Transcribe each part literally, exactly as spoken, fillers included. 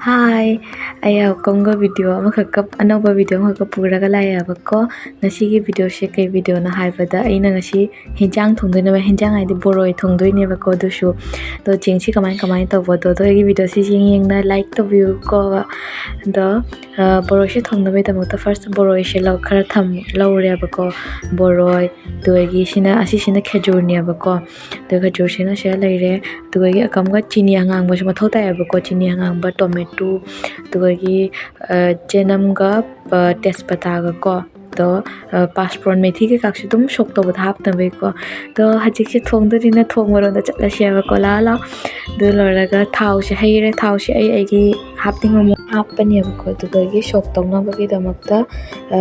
ꯍꯥꯏ, ꯑꯩ ꯍꯧꯀꯝꯒ ꯚꯤꯗꯤꯑꯣ ꯑꯃꯈꯛꯀ, ꯑꯅꯧꯕ ꯚꯤꯗꯤꯑꯣ ꯑꯃꯈꯛꯀ ꯄꯨꯔꯒ ꯂꯥꯛꯑꯦꯕꯀꯣ꯫ ꯉꯁꯤꯒꯤ ꯚꯤꯗꯤꯑꯣꯁꯦ ꯀꯩ ꯚꯤꯗꯤꯑꯣꯅꯣ ꯍꯥꯏꯕꯗ, ꯑꯩꯅ ꯉꯁꯤ ꯍꯤꯟꯖꯥꯡ ꯊꯣꯡꯗꯣꯏꯅꯦꯕ꯫ ꯍꯤꯟꯖꯥꯡ ꯍꯥꯏꯗꯤ ꯕꯣꯔꯣꯏ ꯊꯣꯡꯗꯣꯏꯅꯦꯕꯀꯣ꯫ ꯑꯗꯨꯁꯨ ꯑꯗꯣ ꯆꯦꯡꯁꯤ ꯀꯃꯥꯏ ꯀꯃꯥꯏꯅ ꯇꯧꯕꯗꯣ, ꯑꯗꯣ ꯑꯩꯒꯤ ꯚꯤꯗꯤꯑꯣꯁꯤ ꯌꯦꯡ ꯌꯦꯡꯅ ꯂꯥꯏꯛ ꯇꯧꯕꯤꯌꯨꯀꯣ꯫ ꯑꯗꯣ, ꯑ, ꯕꯣꯔꯣꯏꯁꯦ ꯊꯣꯡꯅꯕꯒꯤꯗꯃꯛꯇ ꯐꯥꯔꯁ ꯕꯣꯔꯣꯏꯁꯦ ꯂꯧ-, ꯈꯔ ꯊꯝ-, ꯂꯧꯔꯦꯕꯀꯣ꯫ ꯕꯣꯔꯣꯏ, ꯑꯗꯨꯗꯒꯤ ꯁꯤꯅ, ꯑꯁꯤꯁꯤꯅ ꯈꯦꯖꯨꯔꯅꯦꯕꯀꯣ꯫ ꯑꯗꯨꯒ ꯈꯦꯖꯨꯔꯁꯤꯅ ꯁꯤꯗ ꯂꯩꯔꯦ꯫ ꯑꯗꯨꯗꯒꯤ ꯑꯀꯝꯒ ꯆꯤꯅꯤ ꯑꯉꯥꯡꯕꯁꯨ ꯃꯊꯧ ꯇꯥꯏꯌꯦꯕꯀꯣ꯫ ꯆꯤꯅꯤ ꯑꯉꯥꯡꯕ, ꯇꯣꯃꯦꯇꯣ, ꯑꯗꯨꯗꯒꯤ, ꯑ, ꯆꯅꯝꯒ, ꯑ, ꯇꯦꯖꯄꯇꯥꯒ ꯀꯣ꯫ ꯑꯗꯣ, ꯑ, ꯄꯥꯁꯄꯣꯔꯟ ꯃꯦꯊꯤ ꯀꯩꯀꯥꯁꯨ ꯑꯗꯨꯝ ꯁꯣꯛ ꯇꯧꯕꯗ ꯍꯥꯞꯅꯕꯒꯤꯀꯣ꯫ ꯑꯗꯣ ꯍꯧꯖꯤꯛꯁꯦ ꯊꯣꯡꯗꯣꯏꯅꯤꯅ ꯊꯣꯡ ꯃꯔꯣꯟꯗ ꯆꯠꯂꯁꯦꯕꯀꯣ꯫ ꯂꯥꯛꯑꯣ, ꯂꯥꯛꯑꯣ꯫ ꯑꯗꯨ ꯂꯣꯏꯔꯒ ꯊꯥꯎꯁꯦ ꯍꯩꯔꯦ꯫ ꯊꯥꯎꯁꯦ ꯑꯩ ꯑꯩꯒꯤ ꯍꯥꯞꯅꯤꯡꯕ ꯃꯑꯣꯡ ꯍꯥꯞꯄꯅꯦꯕꯀꯣ꯫ ꯑꯗꯨꯗꯒꯤ ꯁꯣꯛ ꯇꯧꯅꯕꯒꯤꯗꯃꯛꯇ, ꯑ,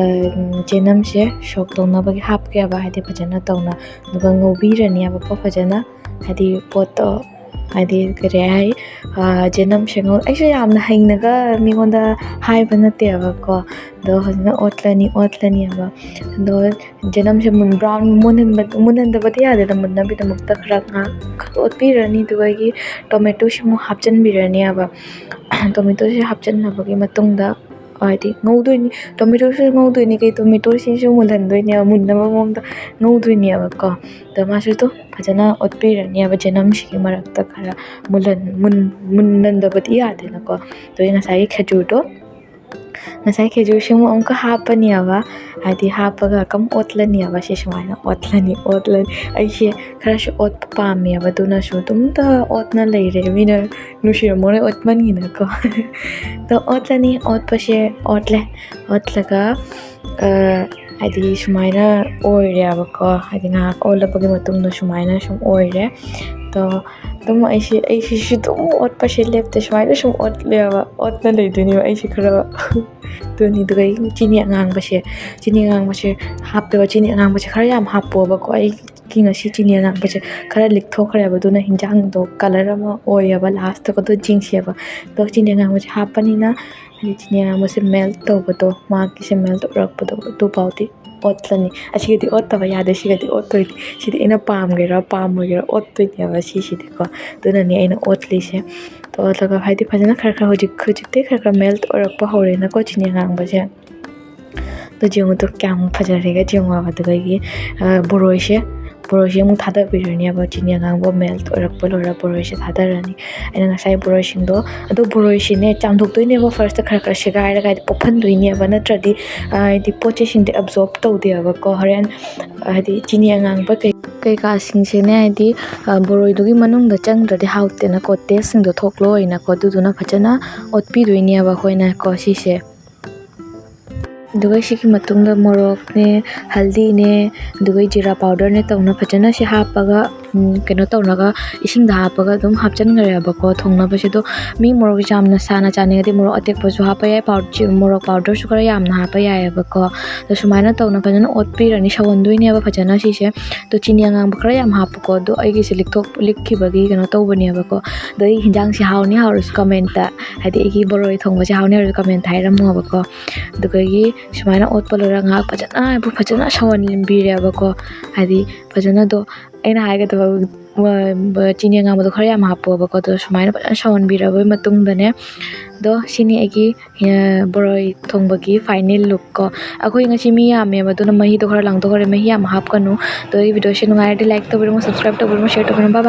ꯆꯅꯝꯁꯦ ꯁꯣꯛ ꯇꯧꯅꯕꯒꯤ ꯍꯥꯞꯀꯦꯕ, ꯍꯥꯏꯗꯤ ꯐꯖꯅ ꯇꯧꯅ꯫ ꯑꯗꯨꯒ ꯉꯧꯕꯤꯔꯅꯦꯕꯀꯣ ꯐꯖꯅ, ꯍꯥꯏꯗꯤ ꯄꯣꯠꯇꯣ, ꯍꯥꯏꯗꯤ ꯀꯔꯤ ꯍꯥꯏ, ꯑ, ꯆꯅꯝꯁꯦ ꯉꯧ-, ꯑꯩꯁꯨ ꯌꯥꯝꯅ ꯍꯩꯅꯒ ꯃꯤꯉꯣꯟꯗ ꯍꯥꯏꯕ ꯅꯠꯇꯦꯕꯀꯣ꯫ ꯑꯗꯣ ꯐꯖꯅ ꯑꯣꯠꯂꯅꯤ, ꯑꯣꯠꯂꯅꯤꯕ꯫ ꯑꯗꯣ ꯆꯅꯝꯁꯦ ꯃꯨꯟ-, ꯕ꯭ꯔꯥꯎꯟ ꯃꯨꯟꯍꯟꯕ-, ꯃꯨꯟꯍꯟꯗꯕꯗꯤ ꯌꯥꯗꯦꯗ, ꯃꯨꯟꯅꯕꯒꯤꯗꯃꯛꯇ ꯈꯔ ꯉꯥꯏꯍꯥꯛ ꯑꯣꯠꯄꯤꯔꯅꯤ꯫ ꯑꯗꯨꯗꯒꯤ ꯇꯣꯃꯦꯇꯣꯁꯤ ꯑꯃꯨꯛ ꯍꯥꯞꯆꯤꯟꯕꯤꯔꯅꯤꯕ꯫ ꯇꯣꯃꯦꯇꯣꯁꯤ ꯍꯥꯞꯆꯤꯟꯅꯕꯒꯤ ꯃꯇꯨꯡꯗ, ꯍꯥꯏꯗꯤ ꯉꯧꯗꯣꯏꯅꯤ, ꯇꯣꯃꯦꯇꯣꯁꯨ ꯉꯧꯗꯣꯏꯅꯤ ꯀꯩ, ꯇꯣꯃꯦꯇꯣꯁꯤꯁꯨ ꯃꯨꯜꯍꯟꯗꯣꯏꯅꯦꯕ, ꯃꯨꯟꯅꯕ ꯃꯑꯣꯡꯗ ꯉꯧꯗꯣꯏꯅꯦꯕꯀꯣ꯫ ꯑꯗꯣ ꯃꯥꯁꯨ ꯑꯗꯨꯝ ꯐꯖꯅ ꯑꯣꯠꯄꯤꯔꯅꯦꯕ, ꯆꯅꯝꯁꯤꯒꯤ ꯃꯔꯛꯇ ꯈꯔ ꯃꯨꯜꯍꯟ-, ꯃꯨꯟ-, ꯃꯨꯟꯍꯟꯗꯕꯗꯤ ꯌꯥꯗꯦꯅꯀꯣ꯫ ꯑꯗꯨꯒꯤ ꯉꯁꯥꯏꯒꯤ ꯈꯦꯖꯨꯔꯗꯣ, ꯉꯁꯥꯏ ꯈꯦꯖꯨꯔꯁꯤ ꯑꯃꯨꯛ ꯑꯃꯨꯛꯀ ꯍꯥꯞꯄꯅꯦꯕ, ꯍꯥꯏꯗꯤ ꯍꯥꯞꯄꯒ ꯀꯝ ꯑꯣꯠꯂꯅꯦꯕ꯫ ꯁꯤ ꯁꯨꯃꯥꯏꯅ ꯑꯣꯠꯂꯅꯤ, ꯑꯣꯠꯂꯅꯤ꯫ ꯑꯩꯁꯦ ꯈꯔꯁꯨ ꯑꯣꯠꯄ ꯄꯥꯝꯃꯦꯕ, ꯑꯗꯨꯅꯁꯨ ꯑꯗꯨꯝꯇ ꯑꯣꯠꯅ ꯂꯩꯔꯦ꯫ ꯃꯤꯅ ꯅꯨꯡꯁꯤꯔꯝꯃꯔꯣꯏ ꯑꯣꯠꯃꯟꯒꯤꯅꯀꯣ꯫ ꯑꯗꯣ ꯑꯣꯠꯂꯅꯤ, ꯑꯣꯠꯄꯁꯦ ꯑꯣꯠꯂꯦ꯫ ꯑꯣꯠꯂꯒ, ꯑ, ꯍꯥꯏꯗꯤ ꯁꯨꯃꯥꯏꯅ ꯑꯣꯏꯔꯦꯕꯀꯣ꯫ ꯍꯥꯏꯗꯤ ꯉꯥꯏꯍꯥꯛ ꯑꯣꯠꯂꯛꯄꯒꯤ ꯃꯇꯨꯡꯗ ꯁꯨꯃꯥꯏꯅ ꯁꯨꯝ ꯑꯣꯏꯔꯦ꯫ ꯑꯗꯣ ꯑꯗꯨꯝ ꯑꯩꯁꯦ, ꯑꯩꯁꯤꯁꯨ ꯑꯗꯨꯝ ꯑꯣꯠꯄꯁꯦ ꯂꯦꯞꯇꯦ, ꯁꯨꯃꯥꯏꯅ ꯁꯨꯝ ꯑꯣꯠꯂꯦꯕ, ꯑꯣꯠꯅ ꯂꯩꯗꯣꯏꯅꯦꯕ ꯑꯩꯁꯦ ꯈꯔ꯫ ꯑꯗꯨꯅꯤ, ꯑꯗꯨꯒ ꯑꯩ ꯆꯤꯅꯤ ꯑꯉꯥꯡꯕꯁꯦ, ꯆꯤꯅꯤ ꯑꯉꯥꯡꯕꯁꯦ ꯍꯥꯞꯄꯦꯕ꯫ ꯆꯤꯅꯤ ꯑꯉꯥꯡꯕꯁꯦ ꯈꯔ ꯌꯥꯝ ꯍꯥꯞꯄꯣꯕꯀꯣ꯫ ꯑꯩꯒꯤ ꯉꯁꯤ ꯆꯤꯅꯤ ꯑꯉꯥꯡꯕꯁꯦ ꯈꯔ ꯂꯤꯛꯊꯣꯛꯈ꯭ꯔꯦꯕ, ꯑꯗꯨꯅ ꯍꯤꯟꯖꯥꯡꯗꯣ ꯀꯂꯔ ꯑꯃ ꯑꯣꯏꯌꯦꯕ ꯂꯥꯁꯇꯀꯣ꯫ ꯑꯗꯨ ꯆꯤꯡꯁꯦꯕ꯫ ꯑꯗꯣ ꯆꯤꯅꯤ ꯑꯉꯥꯡꯕꯁꯦ ꯍꯥꯞꯄꯅꯤꯅ, ꯍꯥꯏꯗꯤ ꯆꯤꯅꯤ ꯑꯉꯥꯡꯕꯁꯦ ꯃꯦꯜꯠ ꯇꯧꯕꯗꯣ, ꯃꯥꯒꯤꯁꯦ ꯃꯦꯜꯠ ꯇꯧꯔꯛꯄꯗꯣ, ꯑꯗꯨꯐꯥꯎꯗꯤ ꯑꯣꯠꯂꯅꯤ꯫ ꯑꯁꯤꯒꯗꯤ ꯑꯣꯠꯇꯕ ꯌꯥꯗꯦ, ꯁꯤꯒꯗꯤ ꯑꯣꯠꯇꯣꯏꯅꯤ꯫ ꯁꯤꯗꯤ ꯑꯩꯅ ꯄꯥꯝꯒꯦꯔꯥ ꯄꯥꯝꯃꯣꯏꯒꯦꯔꯥ ꯑꯣꯠꯇꯣꯏꯅꯦꯕ ꯁꯤꯁꯤꯗꯤꯀꯣ꯫ ꯑꯗꯨꯅꯅꯦ ꯑꯩꯅ ꯑꯣꯠꯂꯤꯁꯦ꯫ ꯑꯗꯣ ꯑꯗꯨꯒ ꯍꯥꯏꯗꯤ ꯐꯖꯅ ꯈꯔ ꯈꯔ ꯍꯧꯖꯤꯛ ꯍꯧꯖꯤꯛꯇꯤ ꯈꯔ ꯈꯔ ꯃꯦꯜꯠ ꯑꯣꯏꯔꯛꯄ ꯍꯧꯔꯦꯅꯀꯣ ꯆꯤꯅꯤ ꯑꯉꯥꯡꯕꯁꯦ꯫ ꯑꯗꯨ ꯌꯦꯡꯉꯨꯗꯣ ꯀꯌꯥꯝ ꯐꯖꯔꯦꯒ ꯌꯦꯡꯉꯣꯕ꯫ ꯑꯗꯨꯗꯒꯤ ꯕꯣꯔꯣꯏꯁꯦ, ꯕꯣꯔꯣꯏꯁꯦ ꯑꯃꯨꯛ ꯊꯥꯗꯕꯤꯔꯅꯦꯕ꯫ ꯆꯤꯅꯤ ꯑꯉꯥꯡꯕ ꯃꯦꯜꯠ ꯑꯣꯏꯔꯛꯄ ꯂꯣꯏꯔ ꯕꯣꯔꯣꯏꯁꯦ ꯊꯥꯗꯔꯅꯤ꯫ ꯑꯩꯅ ꯉꯁꯥꯏ ꯕꯣꯔꯣꯏꯁꯤꯡꯗꯣ, ꯑꯗꯣ ꯕꯣꯔꯣꯏꯁꯤꯅꯦ ꯆꯥꯝꯊꯣꯛꯇꯣꯏꯅꯦꯕ ꯐꯥꯔꯁꯇ, ꯈꯔ ꯈꯔ ꯁꯦꯒꯥꯏꯔꯒ, ꯍꯥꯏꯗꯤ ꯄꯣꯞꯍꯟꯗꯣꯏꯅꯦꯕ, ꯅꯠꯇ꯭ꯔꯗꯤ ꯍꯥꯏꯗꯤ ꯄꯣꯠ ꯆꯩꯁꯤꯡꯗꯤ ꯑꯦꯕꯖꯣꯔꯕ ꯇꯧꯗꯦꯕꯀꯣ꯫ ꯍꯣꯔꯦꯟ ꯍꯥꯏꯗꯤ ꯆꯤꯅꯤ ꯑꯉꯥꯡꯕ ꯀꯩ ꯀꯩꯀꯥꯁꯤꯡꯁꯦꯅꯦ ꯍꯥꯏꯗꯤ ꯕꯣꯔꯣꯏꯗꯨꯒꯤ ꯃꯅꯨꯡꯗ ꯆꯪꯗ꯭ꯔꯗꯤ ꯍꯥꯎꯇꯦꯅꯀꯣ, ꯇꯦꯁꯁꯤꯡꯗꯣ ꯊꯣꯛꯂꯣꯏꯅꯀꯣ꯫ ꯑꯗꯨꯗꯨꯅ ꯐꯖꯅ ꯑꯣꯠꯄꯤꯗꯣꯏꯅꯦꯕ ꯑꯩꯈꯣꯏꯅꯀꯣ ꯁꯤꯁꯦ꯫ ꯑꯗꯨꯒ ꯁꯤꯒꯤ ꯃꯇꯨꯡꯗ ꯃꯣꯔꯣꯛꯅꯦ, ꯍꯜꯗꯤꯅꯦ, ꯑꯗꯨꯒ ꯖꯤꯔꯥ ꯄꯥꯎꯗꯔꯅꯦ ꯇꯧꯅ ꯐꯖꯅ ꯁꯤ ꯍꯥꯞꯄꯒ, ꯎꯝ, ꯀꯩꯅꯣ ꯇꯧꯔꯒ ꯏꯁꯤꯡꯗ ꯍꯥꯞꯄꯒ ꯑꯗꯨꯝ ꯍꯥꯞꯆꯤꯟꯈ꯭ꯔꯦꯕꯀꯣ ꯊꯣꯡꯅꯕꯁꯦ꯫ ꯑꯗꯣ ꯃꯤ ꯃꯣꯔꯣꯛ ꯌꯥꯝꯅ ꯁꯥꯅ ꯆꯥꯅꯤꯡꯉꯗꯤ ꯃꯣꯔꯣꯛ ꯑꯇꯦꯛꯄꯁꯨ ꯍꯥꯞꯄ ꯌꯥꯏ, ꯄꯥꯎ-, ꯆꯤ-, ꯃꯣꯔꯣꯛ ꯄꯥꯎꯗꯔꯁꯨ ꯈꯔ ꯌꯥꯝꯅ ꯍꯥꯞꯄ ꯌꯥꯏꯑꯕꯀꯣ꯫ ꯑꯗꯣ ꯁꯨꯃꯥꯏꯅ ꯇꯧꯅ ꯐꯖꯅ ꯑꯣꯠꯄꯤꯔꯅꯤ, ꯁꯧꯍꯟꯗꯣꯏꯅꯦꯕ ꯐꯖꯅ ꯁꯤꯁꯦ꯫ ꯑꯗꯣ ꯆꯤꯅꯤ ꯑꯉꯥꯡꯕ ꯈꯔ ꯌꯥꯝ ꯍꯥꯞꯄꯨꯀꯣ꯫ ꯑꯗꯣ ꯑꯩꯒꯤꯁꯦ ꯂꯤꯛꯊꯣꯛ-, ꯂꯤꯛꯈꯤꯕꯒꯤ ꯀꯩꯅꯣ ꯇꯧꯕꯅꯦꯕꯀꯣ꯫ ꯑꯗꯣ ꯑꯩ ꯍꯤꯟꯖꯥꯡꯁꯦ ꯍꯥꯎꯅꯤ ꯍꯥꯎꯔꯁꯨ ꯀꯃꯦꯟꯇ, ꯍꯥꯏꯗꯤ ꯑꯩꯒꯤ ꯕꯣꯔꯣꯏ ꯊꯣꯡꯕꯁꯦ ꯍꯥꯎꯅꯤ ꯍꯥꯎꯔꯁꯨ ꯀꯃꯦꯟꯇ ꯍꯥꯏꯔꯝꯃꯣꯕꯀꯣ꯫ ꯑꯗꯨꯗꯒꯤ ꯁꯨꯃꯥꯏꯅ ꯑꯣꯠꯄ ꯂꯣꯏꯔꯒ ꯉꯥꯏꯍꯥꯛ ꯐꯖꯅ ꯍꯥꯏꯕꯨ ꯐꯖꯅ ꯁꯧꯍꯟꯕꯤꯔꯦꯕꯀꯣ꯫ ꯍꯥꯏꯗꯤ ꯐꯖꯅ ꯑꯗꯣ ꯑꯩꯅ ꯍꯥꯏꯒꯗꯕ, ꯆꯤꯅꯤ ꯑꯉꯥꯡꯕꯗꯣ ꯈꯔ ꯌꯥꯝ ꯍꯥꯞꯄꯣꯕꯀꯣ꯫ ꯑꯗꯣ ꯁꯨꯃꯥꯏꯅ ꯐꯖꯅ ꯁꯧꯍꯟꯕꯤꯔꯕ ꯃꯇꯨꯡꯗꯅꯦ, ꯑꯗꯣ ꯁꯤꯅꯤ ꯑꯩꯒꯤ, ꯑ, ꯕꯣꯔꯣꯏ ꯊꯣꯡꯕꯒꯤ ꯐꯥꯏꯅꯦꯜ ꯂꯨꯛ ꯀꯣ꯫ ꯑꯩꯈꯣꯏ ꯉꯁꯤ ꯃꯤ ꯌꯥꯝꯃꯦꯕ, ꯑꯗꯨꯅ ꯃꯍꯤꯗꯣ ꯈꯔ ꯂꯥꯡꯊꯣꯛꯈ꯭ꯔꯦ, ꯃꯍꯤ ꯌꯥꯝ ꯍꯥꯞꯀꯅꯨ꯫ ꯑꯗꯣ ꯑꯩ ꯚꯤꯗꯤꯑꯣꯁꯦ ꯅꯨꯡꯉꯥꯏꯔꯗꯤ ꯂꯥꯏꯛ ꯇꯧꯕꯤꯔꯝꯃꯣ, ꯁꯕꯁꯀ꯭ꯔꯥꯏꯕ ꯇꯧꯕꯤꯔꯝꯃꯣ, ꯁꯤꯌꯔ ꯇꯧꯕꯤꯔꯝꯃꯣ꯫ Bye bye꯫